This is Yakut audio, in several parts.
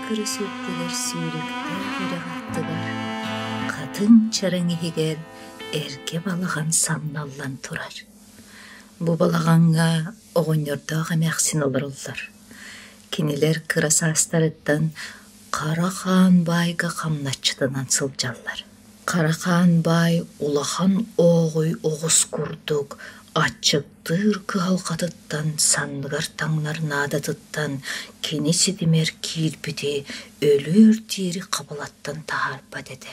кырыс үрдүгэр сүүрүктээх үрэх аттыгар хатыҥ чараҥ иһигэр эргэ балаҕан самналлан турар. Бу балаҕаҥҥа оҕонньордоох эмээхсин олороллор. Кинилэр кыра саастарыттан Хара Хаан баайга хамначчытынан сылдьаллар. Хара Хаан баай улахан ооҕуй оҕус курдук аччыктыыр кыһалҕатыттан санныгар таҥнар наадатыттан кини ситимэр киирбити өлүөр диэри хабалаттан таһаарбат этэ.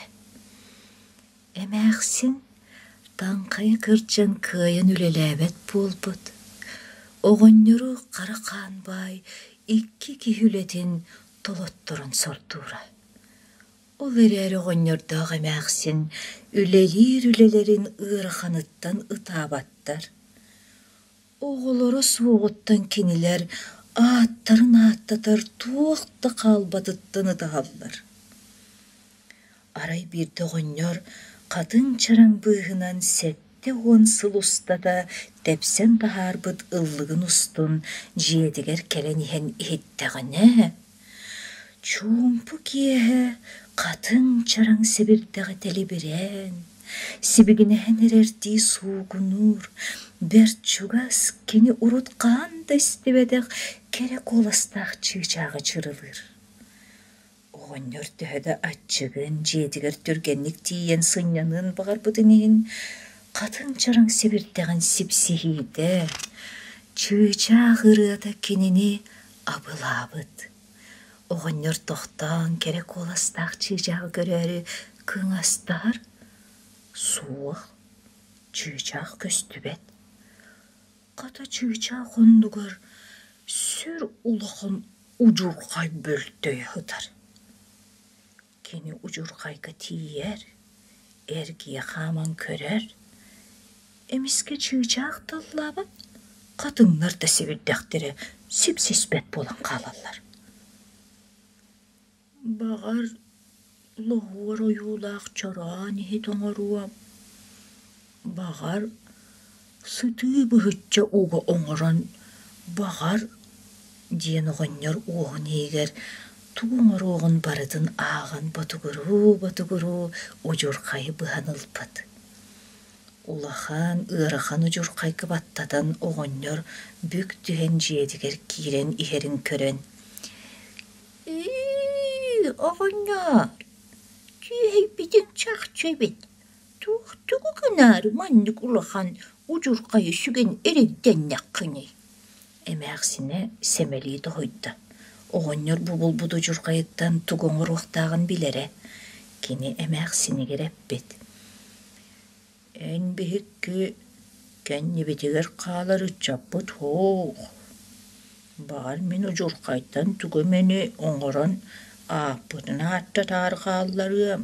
Эмээхсин таҥхайа кырдьан кыайан үлэлээбэт буолбут. Оҕонньору Хара Хаан баай икки киһи үлэтин толотторон сордуура. Ол эрээри оҕонньордоох эмээхсин үлэлиир үлэлэрин ыараханыттан ытаабаттар. Оҕолоро суоҕуттан кинилэр ааттарын ааттатар туох да хаалбатыттан ытаһаллар. Арай биирдэ оҕонньор хатыҥ чараҥ быыһынан 70 сыл устата тэпсэн таһаарбыт ыллыгын устун дьиэтигэр кэлэн иһэн иһиттэҕинэ, чуумпу киэһэ хатыҥ чараҥ сэбирдэҕэ тэлибирээн, сибигинэһэн эрэрдии суугунуур, бэрт чугас кини урут хаһан да истибэтэх кэрэ куоластаах чыычааҕы чырылыыр. Оҕонньор төһө да аччыгын, дьиэтигэр түргэнник тиийэн сынньаныан баҕарбытын иһин, хатыҥ чараҥ сэбирдэҕин сипсиһиитэ, чыычаах ырыата кинини абылаабыт. Оҕонньор тохтоон кэрэ куоластаах чыычааҕы көрөөрү кыҥастаһар, суох, чыычаах көстүбэт. Хата чыычаах оннугар сүр улахан удьурхай бөлтөйө сытар. Кини удьурхайга тиийэр, эргийэ хааман көрөр, эмискэ чыычаах тыллаабат, хатыҥнар да сэбирдэхтэрэ сипсиспэт буолан хаалаллар. Баҕар, лоһуор ойуулаах чороон иһит оҥоруом, баҕар, сытыы быһычча уга оҥорон, баҕар, диэн оҕонньор уоһун иһигэр тугу оҥоруоҕун барытын ааҕан ботугуруу-ботугуруу удьурхайы быһан ылбыт. Улахан, ыарахан удьурхайга баттатан оҕонньор бүк түһэн дьиэтигэр киирэн иһэрин көрөн «Ии, оҕонньоор, түөһэйбитиҥ чахчы эбит, туох тугу гынаары маннык улахан удьурхайы сүгэн эрэйдэннэххиний?» Эмээхсинэ сэмэлии тоһуйда. Оҕонньор бу булбут удьурхайыттан тугу оҥоруохтааҕын билэрэ. Кини эмээхсинигэр эппит: Эн биһикки кэннибитигэр хаалар ыччаппыт суох. Баҕар мин удьурхайтан тугу эмэни оҥорон ааппытын ааттатаары хаалларыам.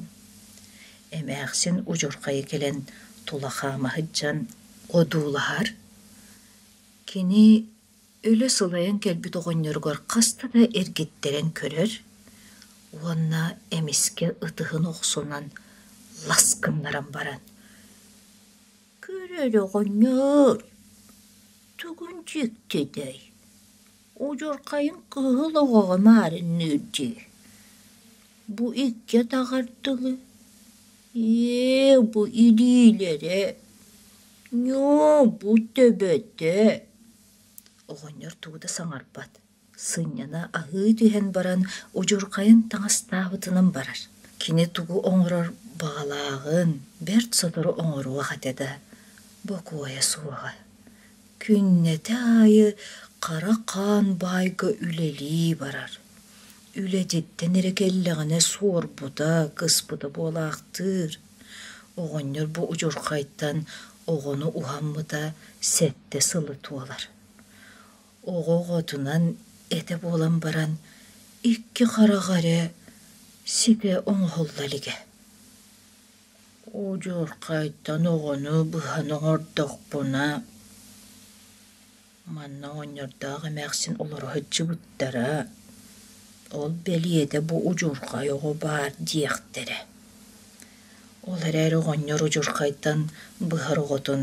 Эмээхсин удьурхайы кэлэн тула хаама сылдьан одуулаһар. Кини өлө сылайан кэлбит оҕонньоругар хаста да эргиттэрэн көрөр уонна эмискэ ытыһын охсунан лас гыннаран баран «Көр эрэ оҕонньоор, тугун дьиктитэй, удьурхайын кыһыл оҕоҕо маарынныыр дии, бу икки атаҕар дылы, ээ, бу илиилэрэ, ньоо, бу төбөтө» Оҕонньор тугу да саҥарбат, сынньана аһыы түһэн баран удьурхайын таҥастаабытынан барар. Кини тугу оҥорор баҕалааҕын бэрт сотору оҥоруох этэ да, бокуойа суоҕа. Күннэтэ аайы хара хаан баайга үлэлии барар. Үлэтиттэн эрэ кэллэҕинэ суорбута, кыспыта буолаахтыыр. Оҕонньор бу удьурхайтан оҕону уһаммыта сэттэ сылы туолар. Оҕо оҕотунан этэ буолан баран икки хараҕа эрэ ситэ оҥоһулла илигэ. Удьурхайтан оҕону быһан оҥордохпуна Манна оҕонньордоох эмээхсин олоро сылдьыбыттара, ол бэлиэтэ бу удьурхай оҕо баар диэхтэрэ. Ол эрээри оҕонньор удьурхайтан быһар оҕотун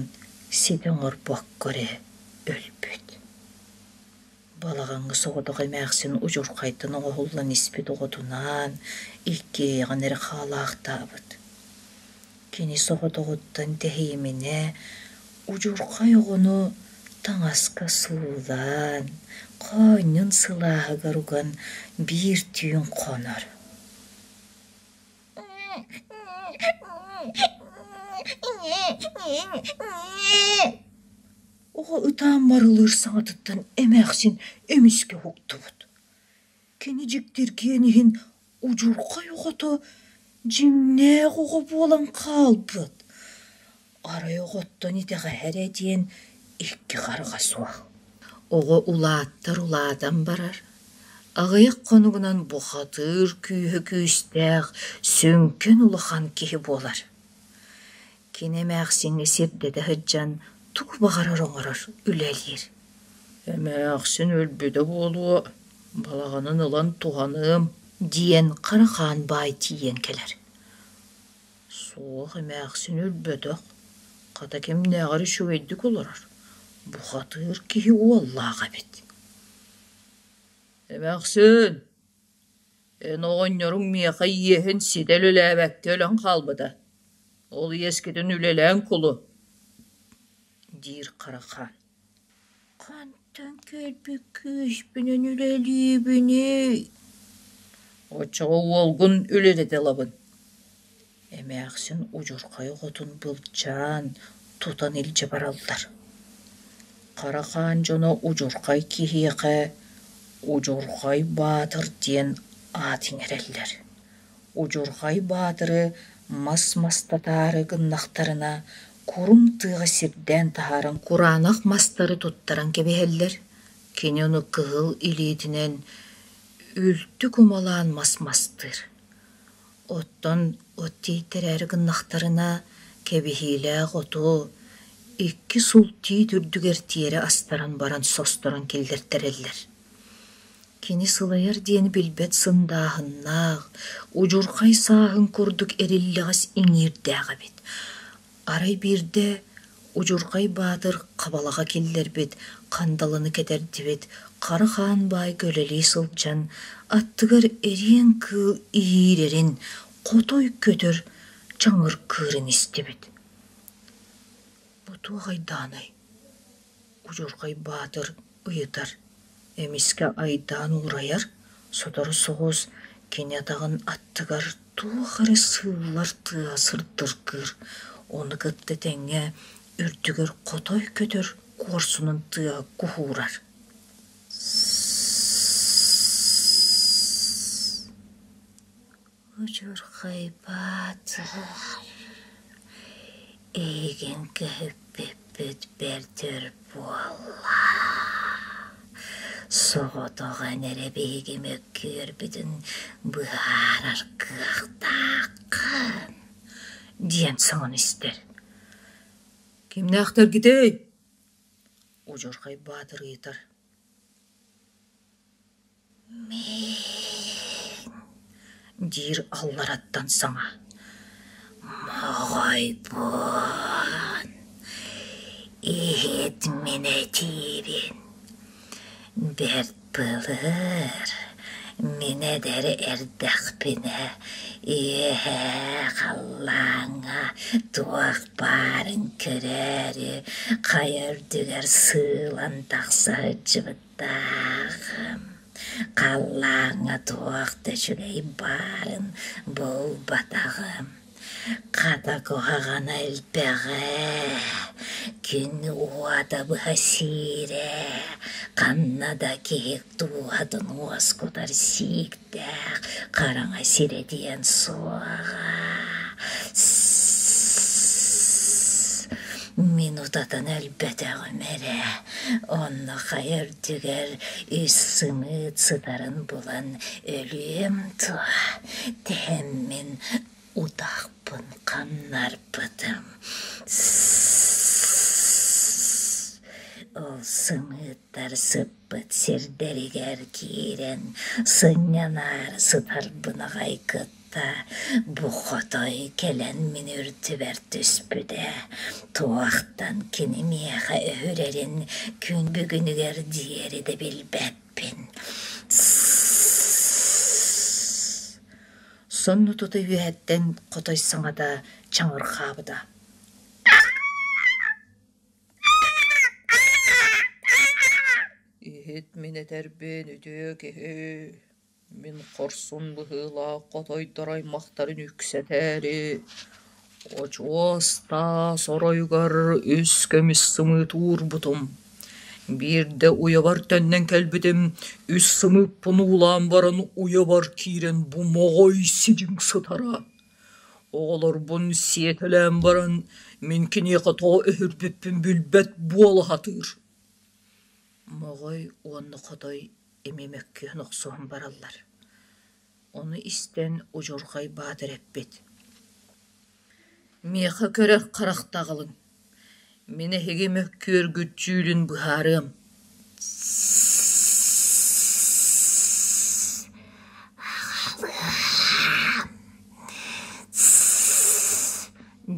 ситэ оҥорбокко эрэ өлбүт. Балаҕаҥҥа соҕотох эмээхсин удьурхайтан оҥоһуллан испит оҕотунаан иккиэйэҕин эрэ хаалаахтаабыт. Кини соҕотоҕуттан тэһийиминэ удьурхай оҕону таҥаска суулаан, хоонньун сылааһыгар уган биир түүн хонор. Оҕо ытаан барылыыр саҥатыттан эмээхсин эмискэ уһуктубут. Кини дьиктиргиэн иһин удьурхай оҕото дьиҥнээх оҕо буолан хаалбыт. Арай оҕоттон итэҕэһэ эрэ диэн икки хараҕа суох. Оҕо улааттар улаатан барар, аҕыйах хонугунан бухатыыр күүһэ күүстээх, сүҥкэн улахан киһи буолар. Кини эмээхсиҥҥэ сирдэтэ сылдьан тугу баҕарар оҥорор, үлэлиир. Эмээхсин өлбүтэ буолуо, балаҕанын ылан туһаныам диэн хара хаан баай тиийэн кэлэр. Суох эмээхсин өлбөтөх, хата кимнээҕэр үчүгэйдик олорор, бухатыыр киһи уоллаах эбит. Эмээхсин, эн оҕонньоруҥ миэхэ иэһин ситэ үлэлээбэккэ өлөн хаалбыта. Ол иэскитин үлэлээн кулу, диир Хара Хаан. Хантан кэлбит күүспүнэн үлэлиибиний? Оччоҕо уолгун үлэлэтэ ылабын. Эмээхсин удьурхай оҕотун былдьаан, тутан илдьэ бараллар. Хара Хаан дьоно удьурхай киһиэхэ Удьурхай Баатыр диэн аат иҥэрэллэр. Удьурхай Баатыры мас мастатаары гыннахтарына, куруҥ тыаҕа сирдээн таһааран кураанах мастары туттаран кэбиһэллэр. Кини ону кыһыл илиитинэн үлтү кумалаан мас мастыыр. Оттон от тиэйтэрээри гыннахтарына, кэбиһиилээх оту икки сул тиит үрдүгэр тиэрэ астаран баран состорон киллэртэрэллэр. Кини сылайар диэни билбэт сындааһыннаах, удьурхай сааһын курдук эриллэҕэс иҥиирдээх эбит. Арай биирдэ Удьурхай Баатыр хабалаҕа киллэрбит, хандалыны кэтэрдибит, хара хаан баайга үлэлии сылдьан, аттыгар эриэн кыыл иһиирэрин, хотой көтөр чаҥыркыырын истибит. Бу туох айдаанай? Удьурхай Баатыр ыйытар. Эмискэ айдаан уурайар, сотору соҕус кини атаҕын аттыгар туох эрэ сыыллар тыаһа сырдыргыыр, ону кытта тэҥҥэ үрдүгэр хотой көтөр куорсунун тыаһа куһуурар. Удьурхай Баатыр, эйигин көһүппүппүт бэрт өр буолла. Соҕотох эн эрэ биһиги мөккүөрбүтүн быһаарар кыахтааххын, диэн саҥаны истэр. Кимнээхтэргитэй? Удьурхай Баатыр ыйытар. Мин, диир аллараттан саҥа, моҕойбун, иһит мин этиибин, бэрт былыр, мин эдэр эрдэхпинэ үөһээ халлааҥҥа туох баарын көрөөрү хайа үрдүгэр сыылан тахса сылдьыбыт Таахым, халлааҥҥа туох да үчүгэй баарын булбатаҕым. Хата куһаҕана элбэҕэ, күн уота быһа сиирэ, ханна да киһи дууһатын уоскутар сииктээх хараҥа сирэ диэн суоҕа. Мин утатан өлбөтөҕүм эрэ, онно хайа үрдүгэр үс сымыыт сытарын булан өлүөм дуо, тэһэммин утахпын ханнарбытым. Ол сымыыттар сыппыт сирдэригэр киирэн сынньанаары сытарбын аҕай кытта бу хотой кэлэн мин үрдүбэр түспүтэ. Туохтан кини миэхэ өһүрэрин күн бүгүнүгэр диэри да билбэппин. Сонно тута үөһэттэн хотой саҥата чаҥырҕаабыта Иһит мин этэрбин үтүө киһи, мин хорсун быһыылаах хотойдор аймахтарын үксэтээри, очуос таас оройугар үс көмүс сымыыт уурбутум. Биирдэ уйабар төннөн кэлбитим, үс сымыыппын уулаан баран уйабар киирэн бу моҕой сидьиҥ сытара. Оҕолорбун сиэтэлээн баран, мин киниэхэ тоҕо өһүрбүппүн билбэт буола сатыыр. Моҕой уонна хотой эмиэ мөккүһэн охсуһан бараллар. Ону истэн Удьурҕай Баатыр эппит: «Миэхэ көрөр харахта аҕалыҥ, мин эһиги мөккүөргүт дьүүлүн быһаарыам»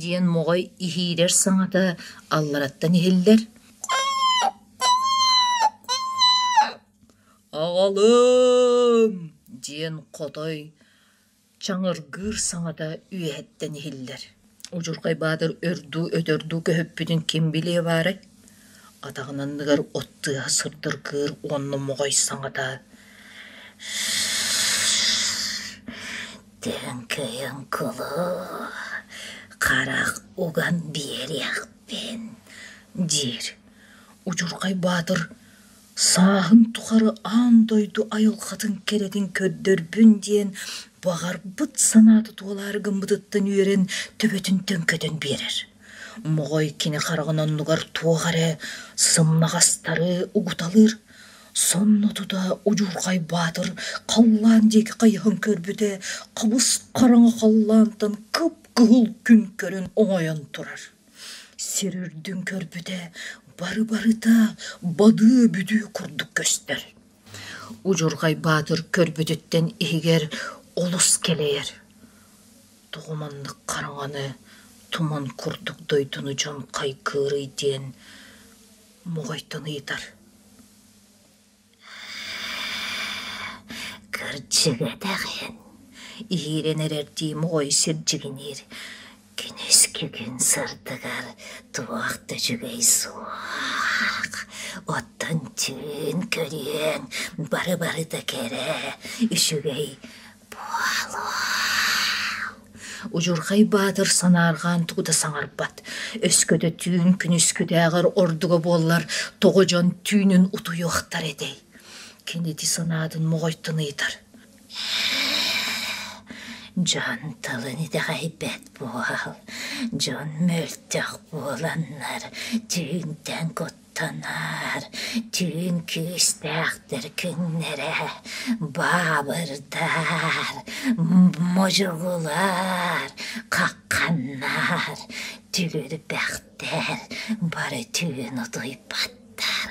диэн моҕой иһиирэр саҥата аллараттан иһиллэр «Аҕалым!» диэн хотой чаҥыргыыр саҥата үөһэттэн иһиллэр. Удьурхай Баатыр өр дуу, өтөр дуу көһүппүтүн ким билиэ баарай? Атаҕын анныгар от тыаһа сырдыргыыр уонна моҕой саҥата «Төҥкөйөн кулу, харах уган биэриэхпин» диир. Удьурхай Баатыр Сааһын тухары аан дойду айылҕатын кэрэтин көрдөрбүн диэн баҕарбыт санаата туолаары гыммытыттан үөрэн төбөтүн төҥкөтөн биэрэр. Моҕой кини хараҕын оннугар туох эрэ сымнаҕастары угуталыыр. Сонно тута Удьурхай Баатыр халлаан диэки хайыһан көрбүтэ, хабыс-хараҥа халлаантан кып-кыһыл күн көрөн оҥойон турар. Сир үрдүн көрбүтэ бары-барыта бадыы-бүдүү курдук көстөр. Удьурҕай Баатыр көрбүтүттэн иһигэр олус кэлэйэр. Тоҕо маннык хараҥаны, туман курдук дойдуну дьон хайгыырый диэн моҕойтон ыйытар. Кырдьык этэҕин, иһиирэн эрэрдии моҕой сирдьигиниир, күнүскү күн сырдыгар туох да үчүгэй суох. Оттон түүн көрүөҥ бары-барыта кэрэ, үчүгэй буолуо. Удьурхай Баатыр санаарҕаан тугу да саҥарбат, өскөтө түүн күнүскүтээҕэр ордуга буоллар, тоҕо дьон түүнүн утуйуохтар этэй? Кини ити санаатын моҕойтон ыйытар: «Дьон тылын итэҕэйбэт буол, дьон мөлтөх буоланнар түүнтэн кут Танаар, түүн күүстээхтэр күннэрэ, баабырдар, модьугулар, хахханнар, түлүрбэхтэр бары түүн утуйбаттар.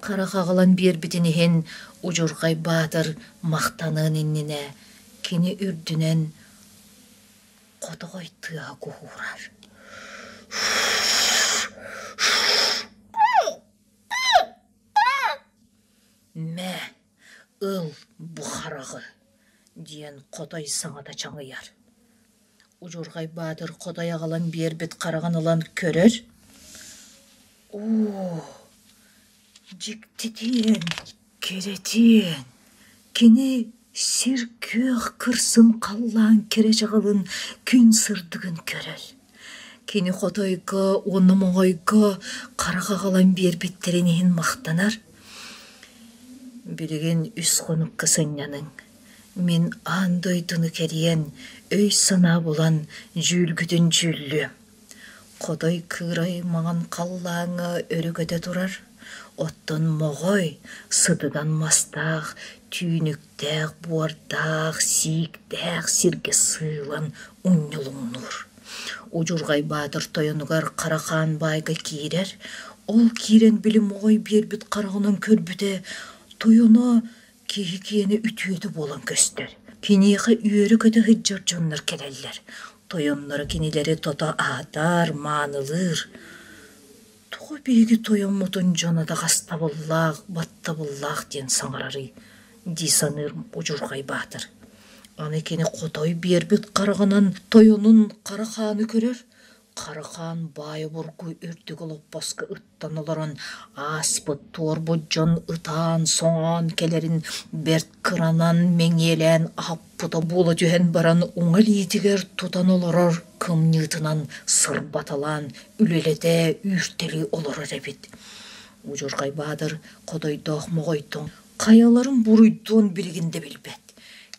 Харах аҕалан биэрбитин иһин Удьурҕай Баатыр махтаныан иннинэ кини үрдүнэн хотоҕой тыаһа куһуурар «Мэ, ыл бу хараҕы» диэн хотой саҥата чаҥыйар. Удьурҕай Баатыр хотой аҕалан биэрбит хараҕын ылан көрөр: «Оо, дьиктитиэн, кэрэтиэн, кини сир күөх кырсын халлаан кэрэ чаҕылын күн сырдыгын көрөр. Кини хотойго уонна моҕойго харах аҕалан биэрбиттэрин иһин махтанар. Билигин үс хонукка сынньаныҥ. Мин аан дойдуну кэрийэн, өй-санаа булан дьүүлгүтүн дьүүллүөм. Хотой кыырай маҥан халлааҥҥа өрө көтө турар, оттон моҕой сытыган мастаах, түүнүктээх, буордаах, сииктээх сиргэ сыылан унньулуҥнуур. Удьурҕай Баатыр тойонугар Хара Хаан баайга киирэр, ол киирэн били моҕой биэрбит хараҕынан көрбүтэ, тойоно Киһи киэнэ үтүөтэ буолан көстөр. Киниэхэ үөрэ-көтө сылдьар дьоннор кэлэллэр. Тойонноро кинилэри тото аһатар, маанылыыр. Тоҕо биһиги тойоммутун дьоно даҕастабыллаах, баттабыллаах диэн саҥарарый? дии саныыр Удьурҕай Баатыр. Аны кини хотой биэрбит хараҕынан тойонун хара хааны көрөр, хара хаан баай обургу үрдүк олоппоско ыттан олорон ааспыт туорбут дьон ытаан-соҥоон кэлэрин бэрт кыранан мэҥиэлээн аһаппыта буола түһэн баран уҥа илиитигэр тутан олорор кымньыытынан сырбаталаан үлэлэтэ үүртэлии олорор эбит. Удьурҕай Баатыр хотойдоох моҕойтон хайаларын буруйдуон билигин да билбэт.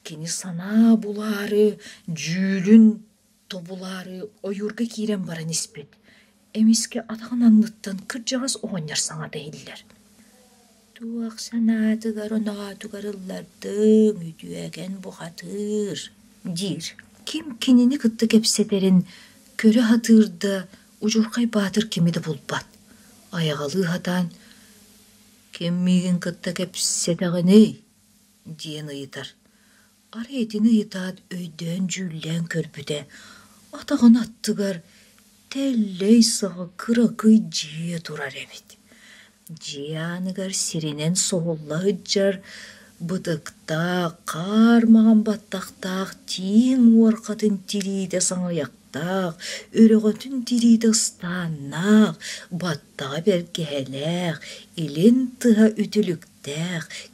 Кини санаа булаары, дьүүлүн тобулаары ойуурга киирэн баран испит. Эмискэ атаҕын анныттан кырдьаҕас оҕонньор саҥата иһиллэр: «Туох санаатыгар-оноотугар ыллардыҥ, үтүөкэн бухатыыр?» диир. Ким кинини кытта кэпсэтэрин көрө сатыыр да, Удьурхай Баатыр кими да булбат. Айаҕалыы сатаан «Ким миигин кытта кэпсэтэҕиний?» диэн ыйытар. Арай итини ыйытаат өйдөөн-дьүүллээн көрбүтэ, атаҕын аттыгар тэллэй саҕа кыракый дьиэ турар эбит. Дьиэ ааныгар сиринэн соһулла сылдьар бытыктаах, хаар маҥан баттахтаах тииҥ уорҕатын тириитэ саҥыйахтаах, өрөҕөтүн тириитэ ыстааннаах, баттаҕа бэргэһэлээх, илин тыһа үтүлүк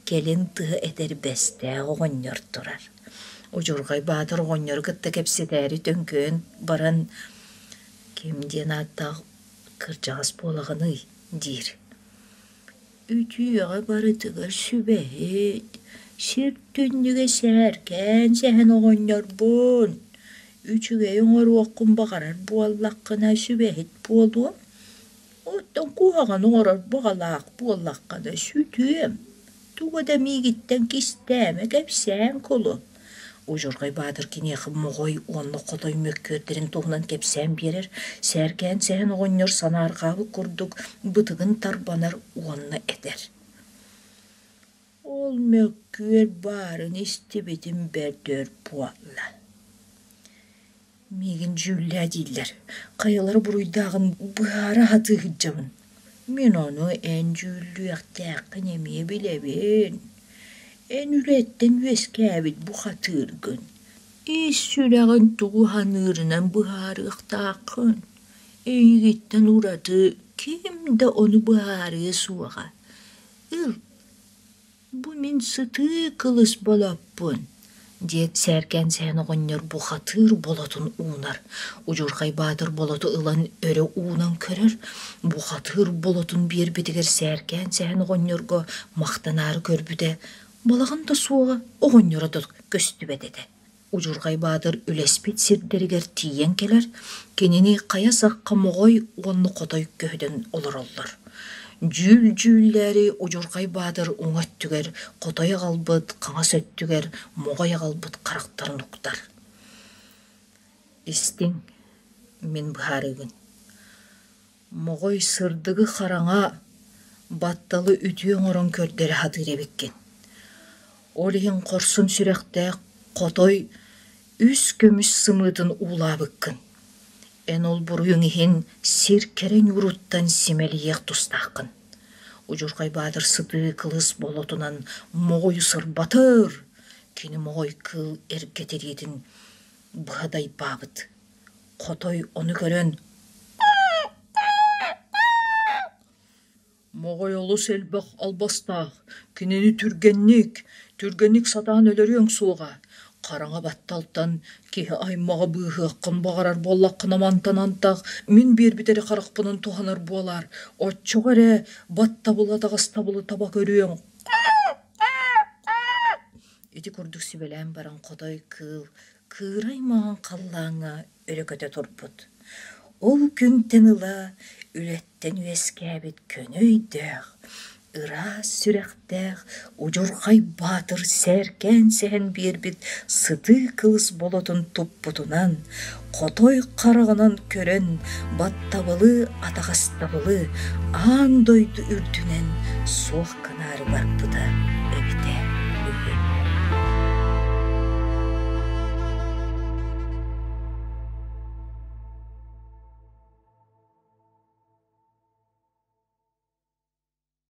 кэлин тыһы этэрбэстээх оҕонньор турар. Удьурҕай Баатыр оҕонньору кытта кэпсэтээри төҥкөйөн баран «Ким диэн ааттаах кырдьаҕас буолаҕыный?» диир. «Үтүөҕэ барытыгар сүбэһит, сир түннүгэ сээркээн сэһэн оҕонньорбун. Үчүгэй оҥоруоххун баҕарар буоллаххына сүбэһит буолуом, Оттон куһаҕаны оҥорор баҕалаах буоллаххына сүтүөм, тугу да миигиттэн кистээмэ, кэпсээн кулу. Удьурҕай Баатыр киниэхэ моҕой уонна хотой мөккүөрдэрин туһунан кэпсээн биэрэр, сээркээн сэһэн оҕонньор санаарҕаабыт курдук бытыгын тарбанар уонна этэр: «Ол мөккүөр баарын истибитим бэрт өр буолла. Миигин дьүүллээ дииллэр, хайалара буруйдааҕын быһаара сатыы сылдьабын. Мин ону эн дьүүллүөхтээххин эмиэ билэбин. Эн үлэттэн үөскээбит бухатыыргын, ис сүрэҕин тугу саныырынан быһаарыахтааххын. Эйигиттэн ураты ким да ону быһаарыа суоҕа. Ыл, Бу мин сытыы кылыс болоппун, диэт сээркээн сэһэн оҕонньор бухатыыр болотун уунар. Удьурхай Баатыр болоту ылан өрө уунан көрөр. Бухатыыр болотун биэрбитигэр сээркээн сэһэн оҕонньорго махтанаары көрбүтэ, балаҕан да суоҕа, оҕонньоро да көстүбэт этэ. Удьурҕай Баатыр үлэспит сирдэригэр тиийэн кэлэр, кинини хайа сахха моҕой уонна хотой көһүтэн олороллор. Дьүүл-дьүүллээри Удьурҕай Баатыр уҥа өттүгэр хотой аҕалбыт, хаҥас өттүгэр моҕой аҕалбыт харахтарын уктар. Истиҥ, мин быһаарыыбын. Моҕой сырдыгы хараҥа батталы үтүө оҥорон көрдөрө сатыыр эбиккин. Ол иһин хорсун сүрэхтээх хотой үс көмүс сымыытын уулаабыккын. Эн ол буруйуҥ иһин сир кэрэ ньууруттан симэлийиэх тустааххын. Удьурхай Баатыр сытыы кылыс болотунан моҕойу сырбатыр, кини моҕой кыыл эргэ тириитин быһа дайбаабыт. Хотой ону көрөн «Моҕой олус элбэх албастаах, кинини түргэнник, түргэнник сатаан өлөрүөҥ суоҕа. Хараҥа батталтан киһи аймаҕы быыһыаххын баҕарар буоллаххына мантан антах мин биэрбит эрэ харахпынан туһанар буолаар, оччоҕо эрэ баттабылы атаҕастабылы таба көрүөҥ» Ити курдук сүбэлээн баран хотой кыыл кыырай маҥан халлааҥҥа өрө көтө турбут. Ол күнтэн ыла үлэттэн үөскээбит көнө өйдөөх, ыраас сүрэхтээх удьурхай баатыр сээркээн сэһэн биэрбит сытыы кылыс болотун туппутунан, хотой хараҕынан көрөн баттабылы, атаҕастабылы аан дойду үрдүнэн суох гынаары барбыта.